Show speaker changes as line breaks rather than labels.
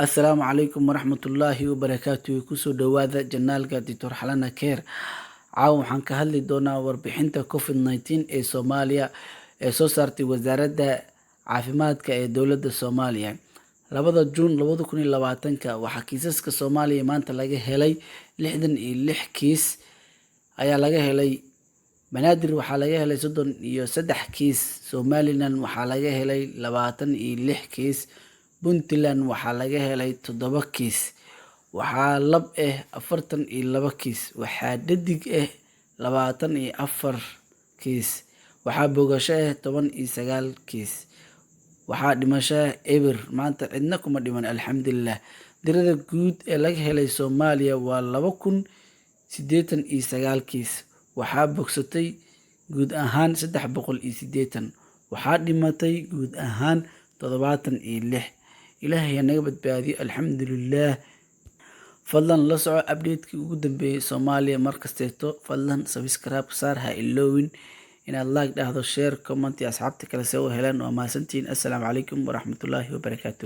Assalaamu calaykum waraxmatullaahi wabarakaatuh. Kusoo dhawaada channelka Doctor Xalana Care. Caawa waxaan ka hadli doonaa warbixinta COVID-19 ee Soomaaliya ee soo saartay Wasaaradda Caafimaadka ee dowladda Soomaaliya. 2da Juun 2020-ka, waxaa kiisaska Soomaaliya maanta laga helay 66 kiis ayaa laga helay. Banaadir waxaa laga helay 33 kiis. Somaliland waxaa laga helay 26 kiis. Puntland waxaa laga helay 7 kiis. Waxaa lab ah 42 kiis. Waxaa dhadig ah 24 kiis. Waxaa bogasho ah 19 kiis. Waxaa dhimasho ah eber. Maanta cidna kuma dhiman, alxamdulilah. Tirada guud ee laga helay Soomaaliya waa 2089 kiis. Waxaa bogsatay guud ahaan 380. Waxaa dhimatay guud ahaan 76. Ilaahay ha naga badbaadiyo, alxamdulilah. Fadlan la soco update-kii ugu dambeeyay Soomaaliya mar kasteeto. Fadlan subscribe saar, ha iloowin inaad like dhahdo, share, comment iyo asxaabta kale si u helaan. Waa mahadsantihiin. Assalaamu calaykum waraxmatullaahi wabarakaatuh.